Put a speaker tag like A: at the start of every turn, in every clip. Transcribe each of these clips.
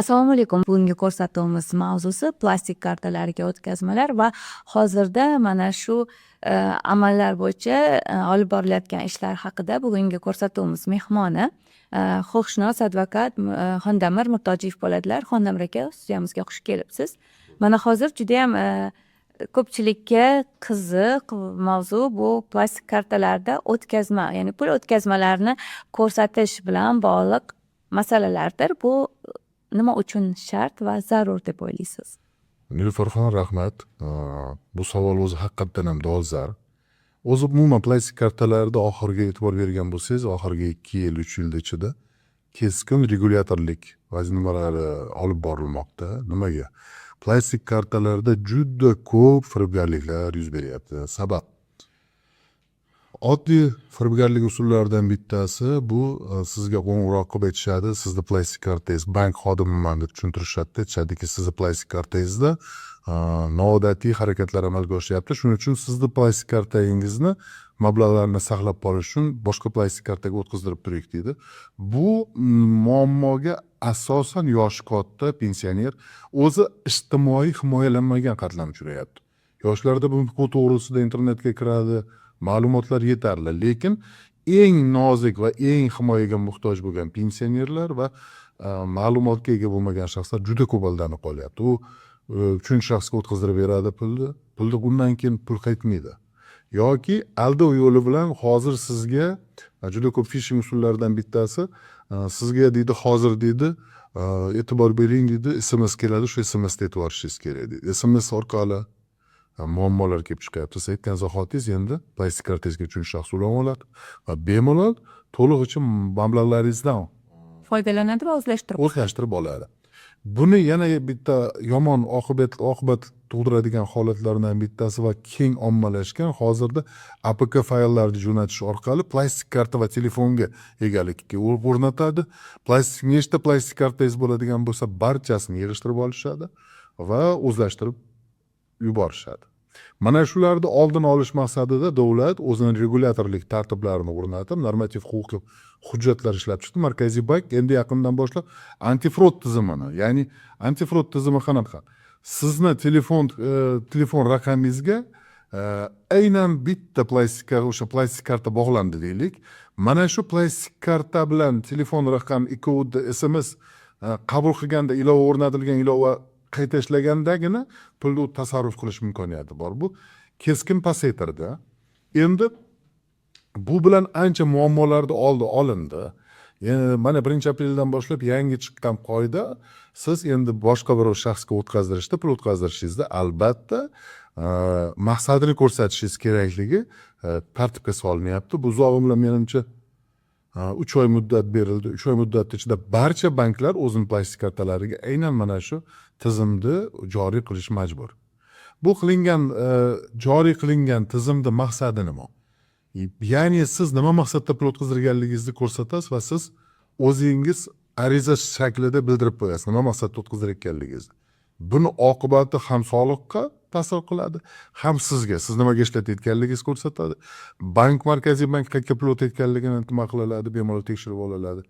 A: Assalomu alaykum. Bugungi ko'rsatuvimiz mavzusi plastik kartalarga o'tkazmalar va hozirda mana shu amallar bo'yicha olib borilayotgan ishlar haqida bugungi ko'rsatuvimiz mehmoni huquqshunos advokat Xondamir Murtojiyev bo'ladilar. Xondamir aka, studiyamizga xush kelibsiz. Mana hozir judayam ko'pchilikka qiziq mavzu bu plastik kartalarda o'tkazma, ya'ni pul o'tkazmalarini ko'rsatish bilan bog'liq masalalardir. Bu nima uchun shart va zarur deb o'ylaysiz?
B: Nilufarxon, rahmat. Bu savol o'zi haqiqatdan ham dolzarb. O'zi umuman plastik kartalarda oxirgi e'tibor bergan bo'lsangiz, oxirgi 2 yil, 3 yilni ichida keskin regulyatorlik nimalari olib borilmoqda. Nimaga? Plastik kartalarda juda ko'p firibgarliklar yuz beryapti. Sabab: oddiy firibgarlik usullaridan bittasi bu sizga qo'ng'iroq qilib aytishadi, sizni plastik kartangiz, bank xodimiman deb tushuntirishadida, aytishadiki, sizni plastik kartangizda noodatiy harakatlar amalga oshyapti, shuning uchun sizni plastik kartangizni mablag'larni saqlab qolish uchun boshqa plastik kartaga o'tkazdirib turaylik, deydi. Bu muammoga asosan yoshi katta, pensioner, o'zi ijtimoiy himoyalanmagan qatlam uchrayapti. Yoshlarda bu to'g'risida internetga kiradi, ma'lumotlar yetarli, lekin eng nozik va eng himoyaga muhtoj bo'lgan pensionerlar va ma'lumotga ega bo'lmagan shaxslar juda ko'p aldanib qolyapti. U uchinchi shaxsga o'tkazdirib beradi pulni, undan keyin pul qaytmaydi yoki aldov yo'li bilan. Hozir sizga juda ko'p fishing usullaridan bittasi, sizga, deydi, hozir, deydi, e'tibor bering, deydi, SMS keladi, shu SMSga e'tibor berishingiz kerak, deydi. SMS orqali muammolar kelib chiqyapti. Siz aytgan zahotingiz endi plastik kartangizga uchinchi shaxs ulanib oladi va bemalol to'lig'icha mablag'laringizdan
A: foydalanadi va o'zlashtirib
B: o'zlashtirib oladi. Buni yana bitta yomon oqibat tug'diradigan holatlardan bittasi va keng ommalashgan hozirda APK fayllarni jo'natish orqali plastik karta va telefonga egalikka o'rnatadi. Plastik, nechta plastik kartangiz bo'ladigan bo'lsa, barchasini yig'ishtirib olishadi va o'zlashtirib yuborishadi. Mana shularni oldini olish maqsadida davlat o'zini regulyatorlik tartiblarini o'rnatib, normativ huquqiy hujjatlar ishlab chiqdi. Markaziy bank endi yaqindan boshlab antifrod tizimini, ya'ni antifrod tizimi qanaqa? Sizni telefon raqamingizga aynan bitta plastik, o'sha plastik karta bog'landi deylik. Mana shu plastik karta bilan telefon raqam ikkovida SMS qabul qilganda, ilova o'rnatilgan, ilova qayta ishlagandagina pulni tasarruf qilish imkoniyati bor. Bu keskin pasaytirdi. Endi bu bilan ancha muammolarni oldi olindi. Mana 1-apreldan boshlab yangi chiqqan qoida: siz endi boshqa biror shaxsga o'tkazdirishda, pul o'tkazdirishingizda albatta maqsadini ko'rsatishingiz kerakligi tartibga solinyapti. Bu uzog'i bilan, menimcha, 3 oy muddat berildi. 3 oy muddat ichida barcha banklar o'zini plastik kartalariga aynan mana shu tizimni joriy qilish majbur. Bu qilingan, joriy qilingan tizimni maqsadi nima? Ya'ni siz nima maqsadda pul o'tkazdirganligingizni ko'rsatasiz va siz o'zingiz ariza shaklida bildirib qo'yasiz nima maqsadda o'tkazdirayotganligingizni. Buni oqibati ham soliqqa ta'sir qiladi, ham sizga, siz nimaga ishlatayotganligingizni ko'rsatadi. Bank, Markaziy bank qayerga pul o'tayotganligini nima qila oladi, bemalol tekshirib ola oladi.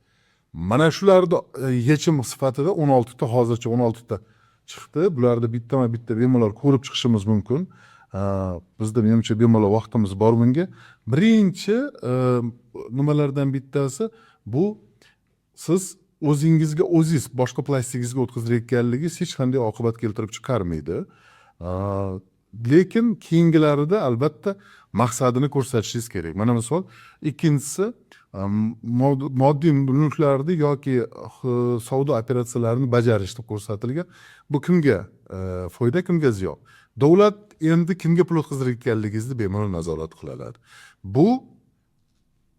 B: Mana shularni yechim sifatida 16 ta, hozircha 16 ta chiqdi. Bularni bittama bitta bemalol ko'rib chiqishimiz mumkin. Bizda, menimcha, bemalol vaqtimiz bor bunga. Birinchi nimalardan bittasi bu siz o'zingizga o'zingiz boshqa plastigingizga o'tkazayotganligingiz hech qanday oqibat keltirib chiqarmaydi. Lekin keyingilarida albatta maqsadini ko'rsatishingiz kerak. Mana misol, ikkinchisi moddiy mulklarni yoki savdo operatsiyalarini bajarish deb ko'rsatilgan. Bu kimga foyda, kimga ziyon? Davlat endi kimga pul o'tkazayotganligingizni bemalol nazorat qila oladi. Bu,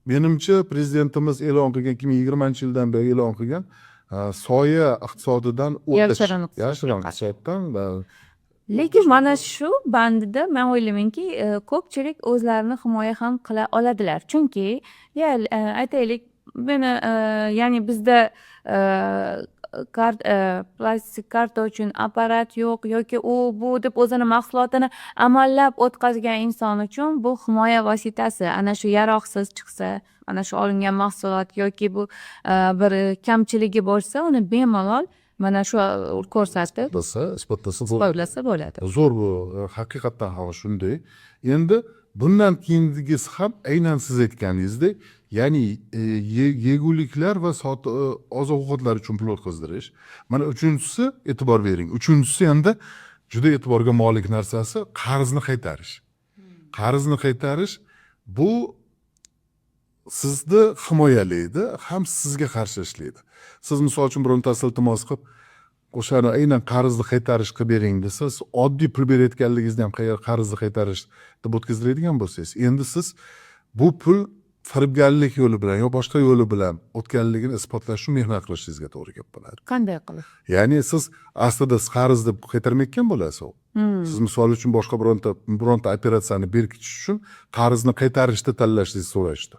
B: menimcha, prezidentimiz e'lon qilgan, 2020-yildan beri e'lon qilgan soya iqtisodidan o'tish,
A: Yashirin iqtisod.
B: yashirin iqtisoddan va
A: Lekin mana shu bandida man o'ylaymanki, ko'pchilik o'zlarini himoya ham qila oladilar. Chunki ya aytaylik, meni ya'ni bizda plastik karta uchun apparat yo'q yoki u bu deb o'zini mahsulotini amallab o'tkazgan inson uchun bu himoya vositasi. Ana shu yaroqsiz chiqsa, ana shu olingan mahsulot yoki bu bir kamchiligi bo'lsa, uni bemalol Mana shu ko'rsatib
B: isbotlasa
A: isbotlasa bo'ladi.
B: Zo'r bu, haqiqatdan ham shunday. Endi bundan keyingisi ham aynan siz aytganingizdek, ya'ni yeguliklar va oziq ovqatlar uchun pul o'tkazdirish. Mana uchinchisi, e'tibor bering, uchinchisi endi juda e'tiborga molik narsasi: qarzni qaytarish. Qarzni qaytarish bu sizni himoyalaydi ham, sizga qarshi ishlaydi. Siz, misol uchun, birontasi iltimos qilib, o'shani aynan qarzni qaytarish qilib bering desa, siz oddiy pul berayotganligingizni ham qarzni qaytarish deb o'tkazdiradigan bo'lsangiz, endi siz bu pul firibgarlik yo'li bilan yo boshqa yo'li bilan o'tganligini isbotlash uchun mehnat qilishingizga to'g'ri kelib qoladi.
A: Qanday qilib?
B: Ya'ni siz aslida siz qarz deb qaytarmayotgan bo'lasiz. Siz, misol uchun, boshqa bironta operatsiyani berkitish uchun qarzni qaytarishni tanlashingizni so'rashdi.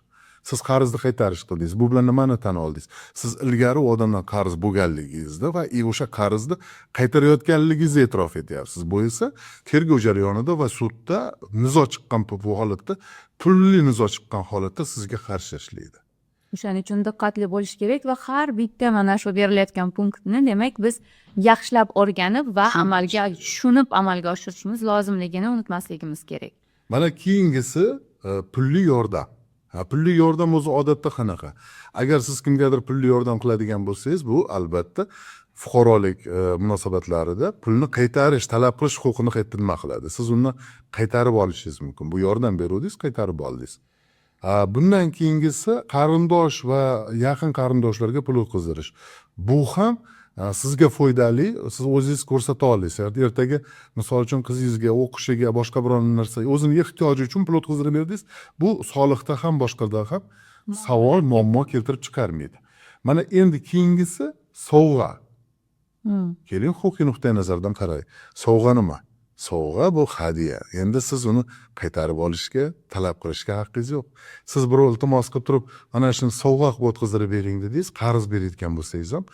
B: Siz qarzni qaytarish qildingiz. Bu bilan nimani tan oldingiz? Siz ilgari u odamdan qarz bo'lganligingizni va o'sha qarzni qaytarayotganligingizni e'tirof etyapsiz. Bu esa tergov jarayonida va sudda nizo chiqqan, bu holatda, pulli nizo chiqqan holatda sizga qarshi ishlaydi.
A: O'shaning uchun diqqatli bo'lish kerak va har bitta mana shu berilayotgan punktni, demak, biz yaxshilab o'rganib va amalga tushunib amalga oshirishimiz lozimligini unutmasligimiz kerak.
B: Mana keyingisi pulli yordam. Ha, pulli yordam o'zi odatda qanaqa? Agar siz kimgadir pulli yordam qiladigan bo'lsangiz, bu albatta fuqarolik munosabatlarida pulni qaytarish, talab qilish huquqini qayta nima qiladi, siz undan qaytarib olishingiz mumkin. Bu yordam beruvdingiz, qaytarib oldingiz. Ha, bundan keyingisi qarindosh va yaqin qarindoshlarga pul o'tkazdirish. Bu ham sizga foydali, siz o'zingiz ko'rsata olasiz. Ertaga, misol uchun, qizingizga o'qishiga, boshqa biron narsa, o'zini ehtiyoji uchun pul o'tkazdirib berdingiz, bu soliqda ham, boshqada ham savol, muammo keltirib chiqarmaydi. Mana endi keyingisi sovg'a. Keling, huquqiy nuqtai nazardan qaraylik. Sovg'a nima? Sovg'a bu hadya. Endi siz uni qaytarib olishga, talab qilishga haqqingiz yo'q. Siz birov iltimos qilib turib, mana shuni sovg'a qilib o'tkazdirib bering dedingiz, qarz berayotgan bo'lsangiz ham,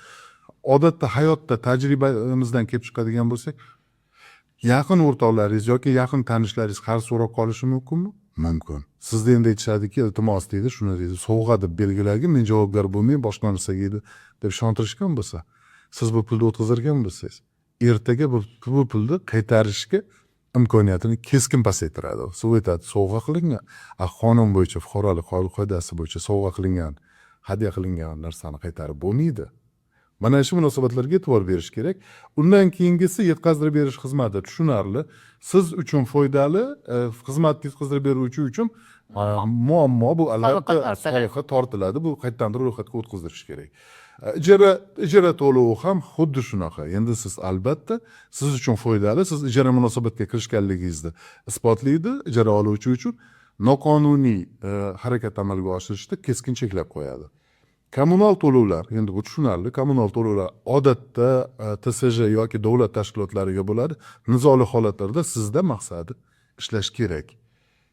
B: odatda hayotda tajribamizdan kelib chiqadigan bo'lsak, yaqin o'rtoqlaringiz yoki yaqin tanishlaringiz qarz so'rab qolishi mumkinmi? Mumkin. Sizda endi aytishadiki, iltimos deydi, shuni deydi, sovg'a deb belgilagin, men javobgar bo'lmayman boshqa narsaga deydi, deb ishontirishgan bo'lsa, siz bu pulni o'tkazdirgan bo'lsangiz, ertaga bu pulni qaytarishga imkoniyatini keskin pasaytiradi. Siz aytadi, sovg'a qilingan, a qonun bo'yicha, fuqarolik qoidasi bo'yicha sovg'a qilingan, hadya qilingan narsani qaytarib bo'lmaydi. Mana shu munosabatlarga e'tibor berish kerak. Undan keyingisi yetkazdirib berish xizmati tushunarli. Siz uchun foydali, xizmatni yetkazdirib beruvchi uchun muammo bu albatta.
A: Soliqqa tortiladi.
B: Soliqqa tortiladi. Bu qayerdandir ro'yxatga o'tkazdirish kerak. Ijara to'lovi ham xuddi shunaqa. Endi siz albatta, siz uchun foydali, siz ijara munosabatga kirishganligingizni isbotlaydi, ijara oluvchi uchun noqonuniy harakat amalga oshirishni keskin cheklab qo'yadi. Kommunal to'lovlar, endi bu tushunarli. Kommunal to'lovlar odatda ТСЖ yoki davlat tashkilotlariga bo'ladi. Nizoli holatlarda sizda maqsadi ishlash kerak.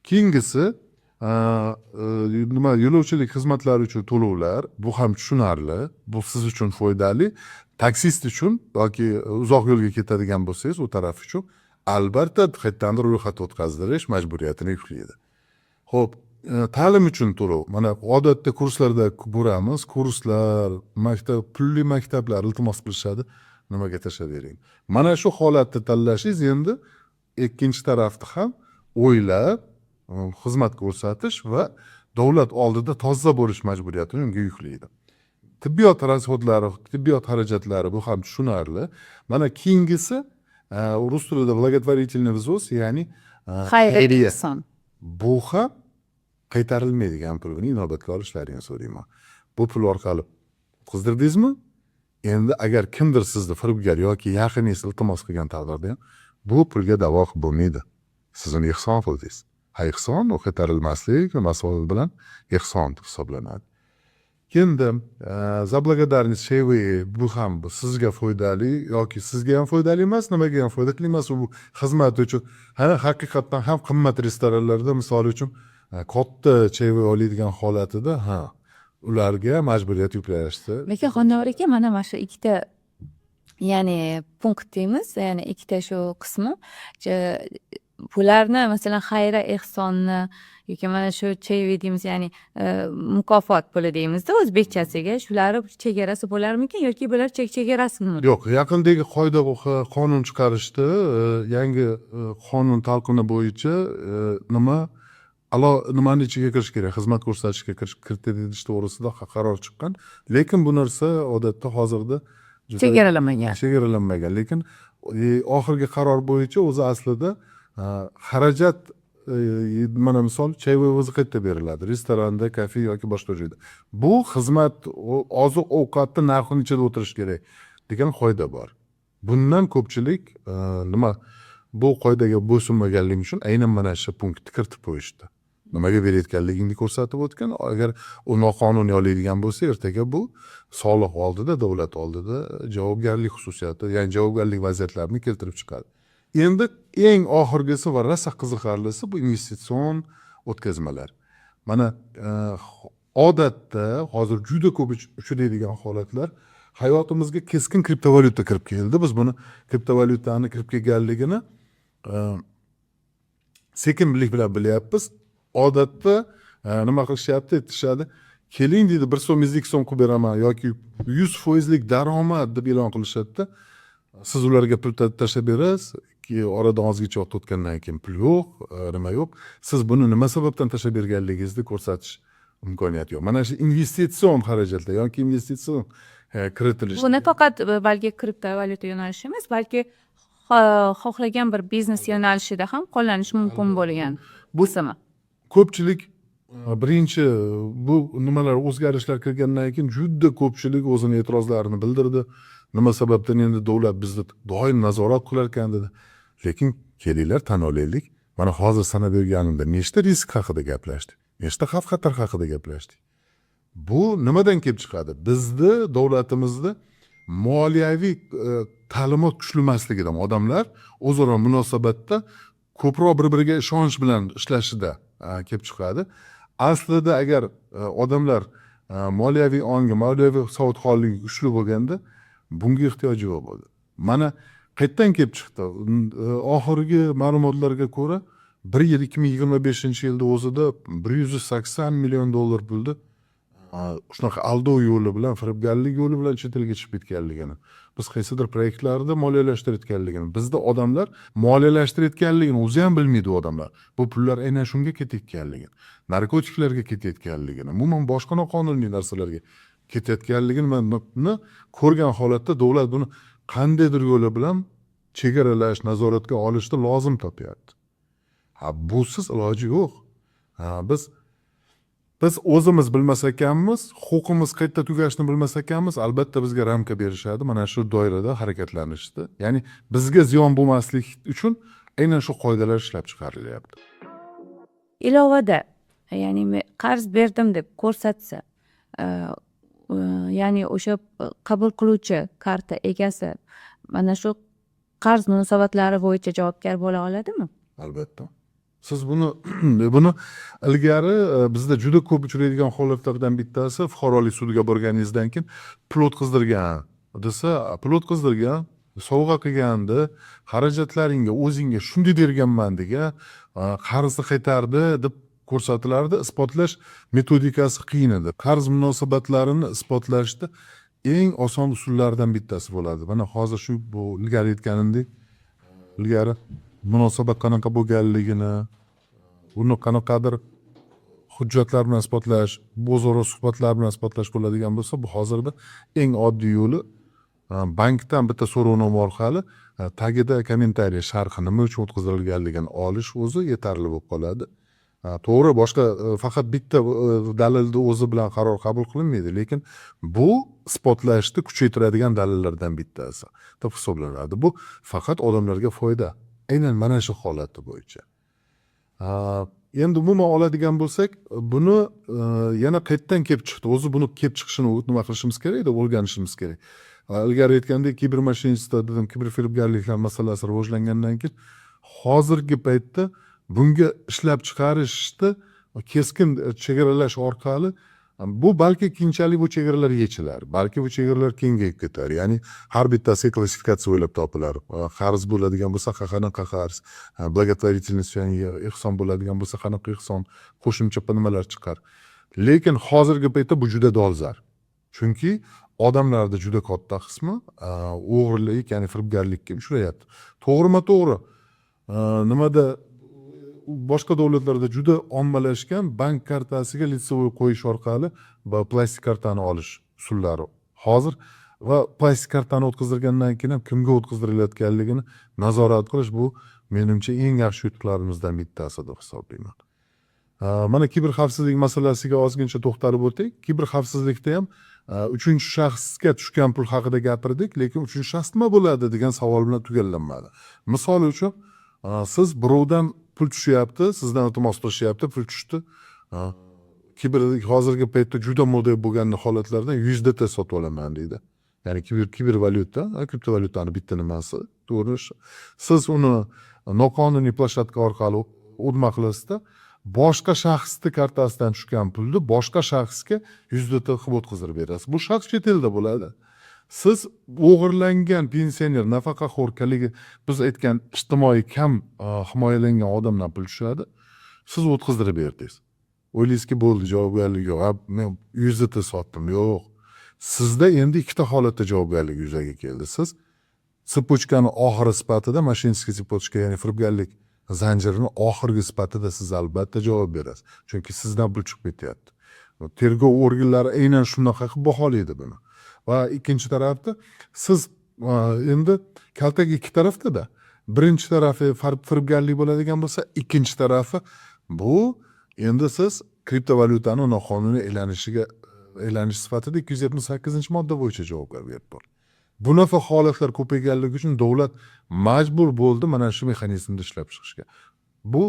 B: Keyingisi nima, yo'lovchilik xizmatlari uchun to'lovlar, bu ham tushunarli, bu siz uchun foydali. Taksist uchun yoki uzoq yo'lga ketadigan bo'lsangiz, u taraf uchun albatta qayerdandir ro'yxat o'tkazdirish majburiyatini yuklaydi. Ho'p, ta'lim uchun to'lov. Mana odatda kurslarda ko'ramiz, kurslar, maktab, pulli maktablar iltimos qilishadi, nimaga tashlab bering. Mana shu holatni tanlashingiz endi ikkinchi tarafni ham o'ylab, xizmat ko'rsatish va davlat oldida toza bo'lish majburiyatini unga yuklaydi. Tibbiyot расход lari, tibbiyot xarajatlari, bu ham tushunarli. Mana keyingisi rus tilida благотворительный взнос, ya'ni
A: xayr
B: xayriya.
A: Ehson.
B: Bu ham qaytarilmaydigan pul. Buni inobatga olishlaringni so'rayman. Bu pul orqali qizdirdingizmi, endi agar kimdir sizni firibgar yoki yaqiningiz iltimos qilgan taqdirda ham bu pulga da'vo qilib bo'lmaydi. Siz uni ehson qildingiz. Ha, ehson u qaytarilmaslik masofa bilan ehson deb hisoblanadi. Endi за благодарность чаевые, bu ham sizga foydali yoki sizga ham foydali emas, nimaga ham foydali emas, u xizmat uchun. Ha, haqiqatdan ham qimmat restoranlarda, misol uchun, katta чаевой oladigan holatida, ha, ularga majburiyat yuklashdi.
A: Lekin, Xonnavur aka, mana shu ikkita, ya'ni punkt deymiz, ya'ni ikkita shu qismi. Bularni, masalan, xayriya ehsonni yoki mana shu чаевые deymiz, ya'ni mukofot puli deymizda o'zbekchasiga, shularni chegarasi bo'larmikin yoki bular chegarasizmi?
B: Yo'q, yaqindagi qoida, qonun chiqarishdi. Yangi qonun talqini bo'yicha nima alo nimani ichiga kirish kerak, xizmat ko'rsatishga kiritilishi to'g'risida qaror chiqqan, lekin bu narsa odatda hozirda juda
C: chegaralanmagan.
B: Chegaralanmagan, lekin oxirgi qaror bo'yicha o'zi aslida xarajat, mana misol, чаевой o'zi qayerda beriladi? Restoranda, kafe yoki boshqa joyda. Bu xizmat, oziq ovqatni narxini ichida o'tirish kerak degan qoida bor. Bundan ko'pchilik nima, bu qoidaga bo'ysunmaganligi uchun aynan mana shu punktni kiritib qo'yishdi. Nimaga berayotganligingni ko'rsatib o'tgan. Agar u noqonuniy oladigan bo'lsa, ertaga bu soliq oldida, davlat oldida javobgarlik xususiyati, ya'ni javobgarlik vaziyatlarini keltirib chiqadi. Endi eng oxirgisi va rosa qiziqarlisi bu investitsion o'tkazmalar. Mana odatda hozir juda ko'p uchraydigan holatlar, hayotimizga keskin kriptovalyuta kirib keldi. Biz buni, kriptovalyutani kirib kelganligini sekinlik bilan bilyapmiz. Odatda nima qilishyapti, aytishadi: "Keling", deydi, "1 so'mingizni 2 so'm qilib beraman" yoki 100 foizlik daromad deb e'lon qilishadida. Siz ularga pul tashlab berasiz, keyin oradan ozgincha vaqt o'tgandan keyin pul yo'q, nima yo'q. Siz buni nima sababdan tashlab berganligingizni ko'rsatish imkoniyati yo'q. Mana shu investitsion xarajatlar yoki investitsion kiritilish.
A: Bu nafaqat balki kriptovalyuta yo'nalishi emas, balki xohlagan bir biznes yo'nalishida ham qo'llanishi mumkin bo'lgan
B: Bu
A: qismi.
B: ko'pchilik birinchi bu nimalar, o'zgarishlar kirgandan keyin juda ko'pchilik o'zini e'tirozlarini bildirdi. Nima sababdan endi davlat bizni doim nazorat qilar ekan, dedi. Lekin kelinglar, tan olaylik, mana hozir sanab berganimda nechta risk haqida gaplashdik, nechta xavf xatar haqida gaplashdik. Bu nimadan kelib chiqadi? Bizni davlatimizda moliyaviy ta'limot kuchli emasligidan, odamlar o'zaro munosabatda ko'proq bir biriga ishonch bilan ishlashida kelib chiqadi. Aslida agar odamlar moliyaviy ongi, moliyaviy savodxonligi kuchli bo'lganda, bunga ehtiyoji yo'q bo'ldi. Mana qayerdan kelib chiqdi? Oxirgi ma'lumotlarga ko'ra, bir yil, 2025-yilda o'zida 180 million dollar pulni shunaqa aldov yo'li bilan, firibgarlik yo'li bilan chet elga chiqib ketganligini, biz qaysidir proyektlarni moliyalashtirayotganligini, bizda odamlar moliyalashtirayotganligini o'zi ham bilmaydi u odamlar, bu pullar aynan shunga ketayotganligini, narkotiklarga ketayotganligini, umuman boshqa noqonuniy narsalarga ketayotganligini ko'rgan holatda davlat buni qandaydir yo'li bilan chegaralash, nazoratga olishni lozim topyapti. Ha, busiz iloji yo'q. Ha, biz o'zimiz bilmas ekanmiz, huquqimiz qayerda tugashini bilmas ekanmiz, albatta bizga рамка berishadi, mana shu doirada harakatlanishni, ya'ni bizga ziyon bo'lmasligi uchun aynan shu qoidalar ishlab chiqarilyapti.
A: Ilovada, ya'ni men qarz berdim deb ko'rsatsa, ya'ni o'sha qabul qiluvchi karta egasi mana shu qarz munosabatlari bo'yicha javobgar bo'la oladimi?
B: Albatta. Siz buni ilgari bizda juda ko'p uchraydigan holatlardan bittasi, fuqarolik sudiga borganingizdan keyin pul o'tkazdirgan desa, pul o'tkazdirgan, sovg'a qilgandi, xarajatlaringga o'zingga shunday berganman degan, qarzni qaytardi deb ko'rsatilardi. Isbotlash metodikasi qiyin edi. Qarz munosabatlarini isbotlashda eng oson usullardan bittasi bo'ladi. Mana hozir shu, bu ilgari aytganimdek, ilgari munosabat qanaqa bo'lganligini, uni qanaqadir hujjatlar bilan isbotlash, o'zaro suhbatlar bilan isbotlash bo'ladigan bo'lsa, bu hozirda eng oddiy yo'li bankdan bitta so'rovnoma orqali tagida комментарий, sharhi, nima uchun o'tkazilganligini olish o'zi yetarli bo'lib qoladi. To'g'ri, boshqa faqat bitta dalilni o'zi bilan qaror qabul qilinmaydi, lekin bu isbotlashni kuchaytiradigan dalillardan bittasi deb hisoblanadi. Bu faqat odamlarga foyda, aynan mana shu holati bo'yicha. Endi umuman oladigan bo'lsak, buni yana qayerdan kelib chiqdi o'zi, buni kelib chiqishini nima qilishimiz kerak deb o'rganishimiz kerak. Ilgari aytgandek, кибермошенничество dedim, kiberfiribgarliklar masalasi rivojlangandan keyin hozirgi paytda bunga ishlab chiqarishni keskin chegaralash orqali Bu balki keyinchalik bu chegaralar yechilar, balki bu chegaralar kengayib ketar. Ya'ni har bittasiga klassifikatsiya o'ylab topilar. Qarz bo'ladigan bo'lsa, qanaqa qarz, благотворительность, ya'ni ehson bo'ladigan bo'lsa, qanaqa ehson, qo'shimcha nimalar chiqar. Lekin hozirgi paytda bu juda dolzarb, chunki odamlarni juda katta qismi o'g'irlik, ya'ni firibgarlikka uchrayapti to'g'rima to'g'ri. Nimada, boshqa davlatlarda juda ommalashgan bank kartasiga лицевой qo'yish orqali va plastik kartani olish usullari hozir va plastik kartani o'tkazdirgandan keyin ham kimga o'tkazdirilayotganligini nazorat qilish, bu menimcha eng yaxshi yutuqlarimizdan bittasi deb hisoblayman. Mana kiber xavfsizlik masalasiga ozgincha to'xtalib o'tay. Kiber xavfsizlikda ham uchinchi shaxsga tushgan pul haqida gapirdik, lekin uchinchi shaxs nima bo'ladi degan savol bilan tugallanmadi. Misol uchun, siz birovdan pul tushyapti, sizdan iltimos qilishyapti, pul tushdi. Kiber hozirgi paytda juda moda bo'lgan holatlardan USDT sotib olaman deydi, ya'ni kiber valyuta, kriptovalyutani bitta nimasi, to'g'ri. Siz uni noqonuniy площадка orqali o'tma qilasizda, boshqa shaxsni kartasidan tushgan pulni boshqa shaxsga USDT qilib o'tkazdirib berasiz. Bu shaxs chet elda bo'ladi. Siz o'g'irlangan pensioner, nafaqaxo'r, haligi biz aytgan ijtimoiy kam himoyalangan odamdan pul tushadi. Siz o'tkazdirib berdingiz, o'ylaysizki, bo'ldi, javobgarlik yo'q, ha, men USDT sotdim. Yo'q, sizda endi ikkita holatda javobgarlik yuzaga keldi. Siz цепочка ni oxiri sifatida, мошеннический цепочка, ya'ni firibgarlik zanjirini oxirgi sifatida siz albatta javob berasiz, chunki sizdan pul chiqib ketyapti. Tergov organlari aynan shunaqa qilib baholaydi buni. Va ikkinchi tarafda siz endi kaltak ikki tarafdada. Birinchi tarafi firibgarlik bo'ladigan bo'lsa, ikkinchi tarafi bu endi siz kriptovalyutani noqonuniy aylanish sifatida 278-modda bo'yicha javobgarlik bor. Bunaqa holatlar ko'payganligi uchun davlat majbur bo'ldi mana shu mexanizmni ishlab chiqishga. Bu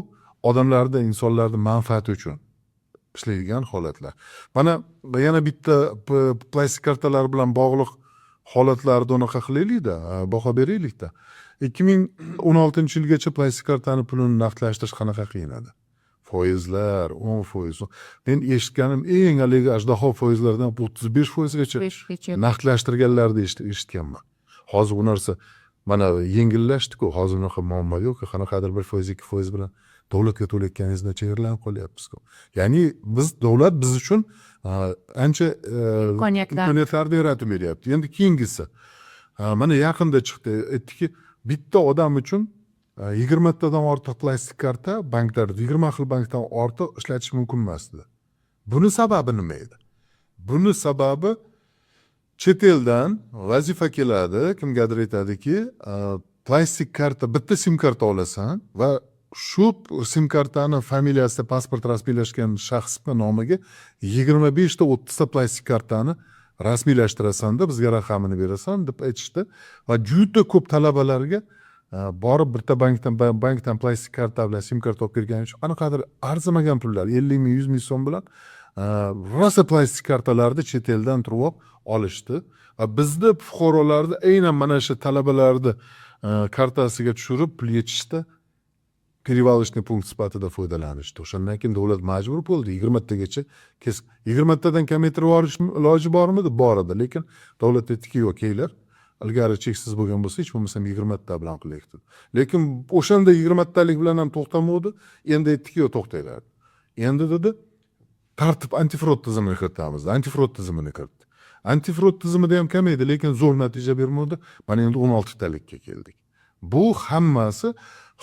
B: odamlarni, insonlarni manfaati uchun ishlaydigan holatlar. Mana yana bitta plastik kartalar bilan bog'liq holatlarni unaqa qilaylikda, baho beraylikda. 2016-yilgacha plastik kartani pulini naqdlashtirish qanaqa qiyin edi. Foizlar 10%. Men eshitganim, eng haligi ajdaho foizlardan 35%gacha
A: Beshgacha.
B: naqdlashtirganlarni eshitganman. Hozir bu narsa mana yengillashdiku, hozir unaqa muammo yo'q. Qanaqadir 1%, 2% bilan davlatga to'layotganingizda chegaralanib qolyapmizku. Ya'ni biz, davlat biz uchun ancha
A: Imkoniyatlar.
B: imkoniyatlarni yaratib beryapti. Endi keyingisi, mana yaqinda chiqdi, aytdiki, bitta odam uchun 20 tadan ortiq plastik karta banklarda, 20 xil bankdan ortiq ishlatish mumkin emas dedi. Buni sababi nima edi? Buni sababi, chet eldan vazifa keladi, kimgadir aytadiki, plastik karta, bitta sim karta olasan va shu sim kartani familiyasida pasport rasmiylashgan shaxsni nomiga 25 ta, 30 ta plastik kartani rasmiylashtirasanda, bizga raqamini berasan, deb aytishdi. Va juda ko'p talabalarga borib bitta bankdan plastik karta bilan sim karta olib kelgani uchun qanaqadir arzimagan pullar, 50 ming, 100 ming so'm bilan rosa plastik kartalarni chet eldan turib olib olishdi va bizni fuqarolarni aynan mana shu talabalarni kartasiga tushirib pul yechishda перевалочный пункт sifatida foydalanishdi. O'shandan keyin davlat majbur bo'ldi 20 tagacha kes. 20 tadan kamaytirib yuborish iloji bormidi? Bor edi, lekin davlat aytdiki, yo'q, kelinglar, ilgari cheksiz bo'lgan bo'lsa, hech bo'lmasam 20 ta bilan qilaylik dedi. Lekin o'shanda 20 talik bilan ham to'xtamavdi. Endi aytdiki, yo'q, to'xtanglar, endi, dedi, tartib, antifrod tizimini kiritamiz. Antifrod tizimini kiritdi. Antifrod tizimida ham kamaydi, lekin zo'r natija bermadi. Mana endi 16 talikka keldik. Bu hammasi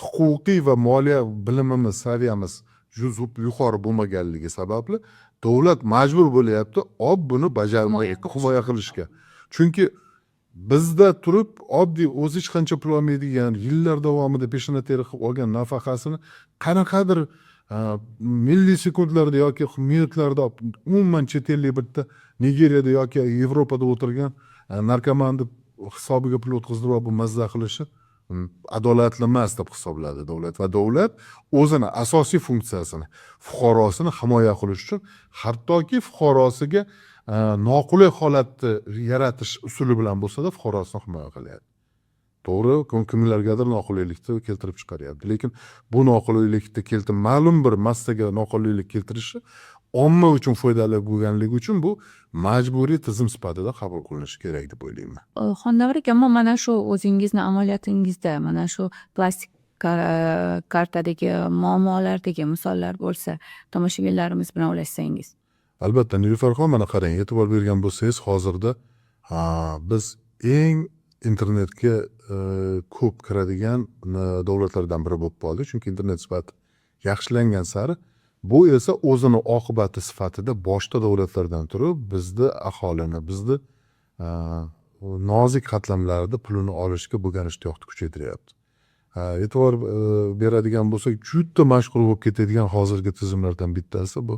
B: huquqiy va moliya bilimimiz, saviyamiz juda yuqori bo'lmaganligi sababli davlat majbur bo'lyapti olib buni bajarmay himoya qilishga. Chunki bizda turib oddiy, o'zi hech qancha pul olmaydigan, yillar davomida peshona teri qilib olgan nafaqasini qanaqadir millisekundlarda yoki minutlarda umuman chet ellik bitta Nigeriyada yoki Yevropada o'tirgan narkomanni hisobiga pul o'tkazdirib olib, bu mazza qilishi adolatli emas deb hisobladi davlat. Va davlat o'zini asosiy funksiyasini, fuqarosini himoya qilish uchun hattoki fuqarosiga noqulay holatni yaratish usuli bilan bo'lsada fuqarosini himoya qilyapti. To'g'ri, kimlargadir noqulaylikni keltirib chiqaryapti, lekin bu noqulaylikni keltirib, ma'lum bir massaga noqulaylik keltirishi Omma uchun foydali bo'lganligi uchun bu majburiy tizim sifatida qabul qilinishi kerak deb o'ylayman.
A: Xondavr aka, ammo mana shu o'zingizni amaliyotingizda mana shu plastik kartadagi muammolardagi misollar bo'lsa, tomoshabinlarimiz bilan ulashsangiz.
B: Albatta, Nilufarxon, mana qarang, e'tibor bergan bo'lsangiz, hozirda biz eng internetga ko'p kiradigan davlatlardan biri bo'lib qoldik, chunki internet sifati yaxshilangan sari bu esa o'zini oqibati sifatida boshqa davlatlardan turib bizni aholini, bizni nozik qatlamlarni pulini olishga bo'lgan ishtiyoqni kuchaytiryapti. E'tibor beradigan bo'lsak, juda mashhur bo'lib ketadigan hozirgi tizimlardan bittasi bu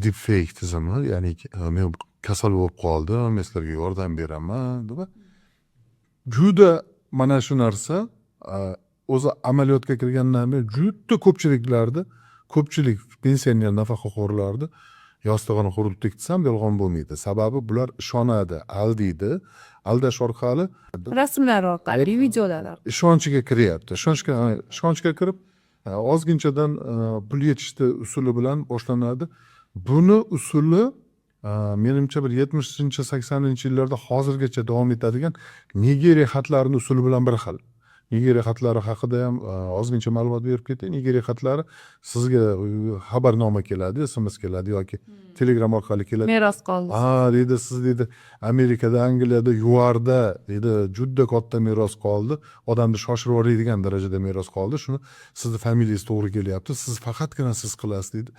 B: deepfake tizimi, ya'ni men kasal bo'lib qoldim, men sizlarga yordam beraman deb. Juda mana shu narsa o'zi amaliyotga kirgandan beri juda ko'pchiliklarni, ko'pchilik pensioner nafaqaxo'rlarni yostig'ini quritdik desam yolg'on bo'lmaydi. Sababi bular ishonadi, aldiydi, aldash orqali
A: rasmlar orqali, videolar orqali
B: ishonchiga kiryapti. Ishonchga kirib, ozginchadan pul yechishni usuli bilan boshlanadi. Buni usuli, menimcha, bir 70-, 80-yillarda hozirgacha davom etadigan Nigeriya xatlarini usuli bilan bir xil. Nigeriya xatlari haqida ham ozgincha ma'lumot berib ketay. Nigeriya xatlari sizga xabarnoma keladi, SMS keladi yoki Telegram orqali keladi.
A: Meros qoldi.
B: Ha, deydi, siz, deydi, Amerikada, Angliyada, ЮАРda, deydi, juda katta meros qoldi, odamni shoshirib yuboradigan darajada meros qoldi, shuni sizni familiyangiz to'g'ri kelyapti, siz faqatgina siz qilasiz, deydi.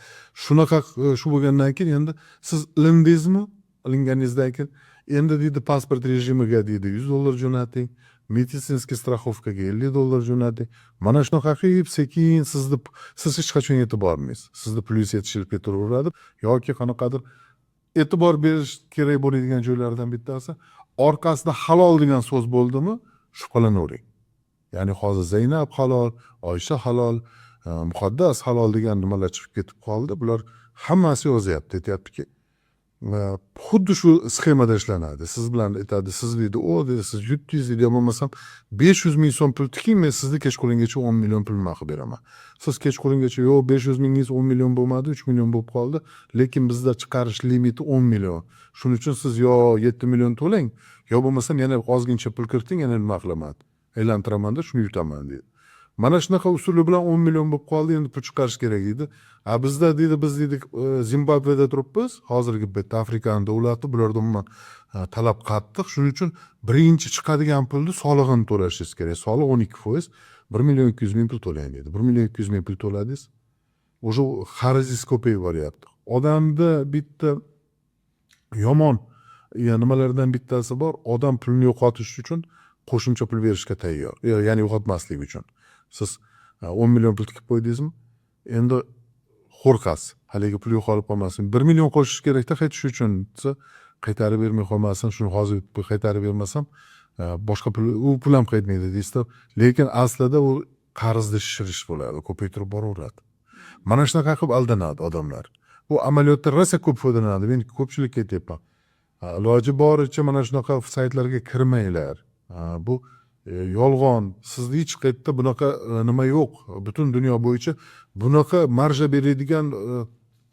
B: Shunaqa shu bo'lgandan keyin endi siz ilindingizmi, ilinganingizdan keyin endi, deydi, pasport rejimiga, deydi, 100 dollar jo'nating, медицинский страховка ga 50 dollar jo'nating. Mana shunaqa qilib sekin sizni, siz hech qachon yetib bormaysiz, sizni pulingiz yetishilib ketaveradi. Yoki qanaqadir e'tibor berish kerak bo'ladigan joylardan bittasi, orqasida halol degan so'z bo'ldimi, shubhalanavering. Ya'ni hozir Zaynab halol, Oysha halol, Muqaddas halol degan nimalar chiqib ketib qoldi. Bular hammasi yozyapti, aytyaptiki, xuddi shu sxemada ishlanadi. Siz bilan aytadi, siz, deydi, o, deydi, siz yutdingiz, deydi, yo bo'lmasam 500 000 so'm pul tiking, men sizni kechqurungacha 10 million pul nima qilib beraman. Siz kechqurungacha, yo'q, 500 000ingiz 10 million bo'lmadi, 3 million bo'lib qoldi, lekin bizda chiqarish limiti 10 million, shuning uchun siz yo 7 million to'lang, yo bo'lmasam yana ozgincha pul kiriting, yana nima qilaman, aylantiramanda shuni yutaman, deydi. Mana shunaqa usuli bilan 10 million bo'lib qoldi, endi pul chiqarish kerak, deydi. A bizda, deydi, biz, deydi, Zimbabveda turibmiz hozirgi paytda, Afrikani davlati, bularda umuman talab qattiq. Shuning uchun birinchi chiqadigan pulni solig'ini to'lashingiz kerak, soliq 12%, 1 200 000 pul to'lang, deydi. 1 200 000 pul to'ladingiz, уже xarajingiz ko'payib boryapti. Odamda bitta yomon nimalardan bittasi bor: odam pulni yo'qotish uchun qo'shimcha pul berishga tayyor, ya'ni yo'qotmaslik uchun. Siz 10 million pul tikib qo'ydingizmi, endi qo'rqasiz, haligi pul yo'qolib qolmasin, 1 million qo'shish kerakda qaytish uchun desa, qaytarib bermay qolmasin, shuni hozir qaytarib bermasam, boshqa pul, u pul ham qaytmaydi, deysizda. Lekin aslida u qarzni shishirish bo'ladi, ko'paytirib boraveradi. Mana shunaqa qilib aldanadi odamlar. Bu amaliyotda rosa ko'p foydalanadi. Men ko'pchilikka aytyapman, iloji boricha mana shunaqa saytlarga kirmanglar. Bu yolg'on. Sizni hech qayerda bunaqa nima yo'q, butun dunyo bo'yicha bunaqa marja beradigan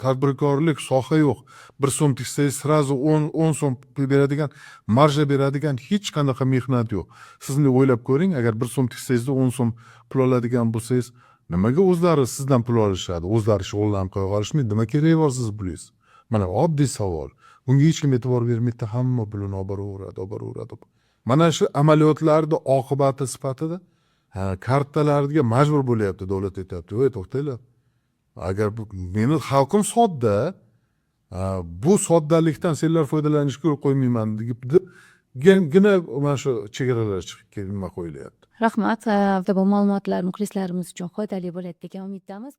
B: tadbirkorlik soha yo'q. 1 so'm tiksangiz, сразу 10 so'm pul beradigan, marja beradigan hech qanaqa mehnat yo'q. Siz bunday o'ylab ko'ring, agar 1 so'm tiksangizda 10 so'm pul oladigan bo'lsangiz, nimaga o'zlari sizdan pul olishadi, o'zlari shug'ullanib qo'ya qolishmaydi? Nima keragi bor sizni pulingiz? Mana oddiy savol. Bunga hech kim e'tibor bermaydida, hamma pulini olib boraveradi, olib boraveradi. Mana shu amaliyotlarni oqibati sifatida, ha, kartalarga majbur bo'lyapti davlat, aytyapti: "Voy, to'xtanglar, agar bu meni xalqim sodda, ha, bu soddalikdan senlar foydalanishga yo'l qo'ymayman", debgina mana shu chegaralar chiqib nima qo'yilyapti.
A: Rahmat, bu ma'lumotlar muxlislarimiz uchun foydali bo'ladi degan umiddamiz.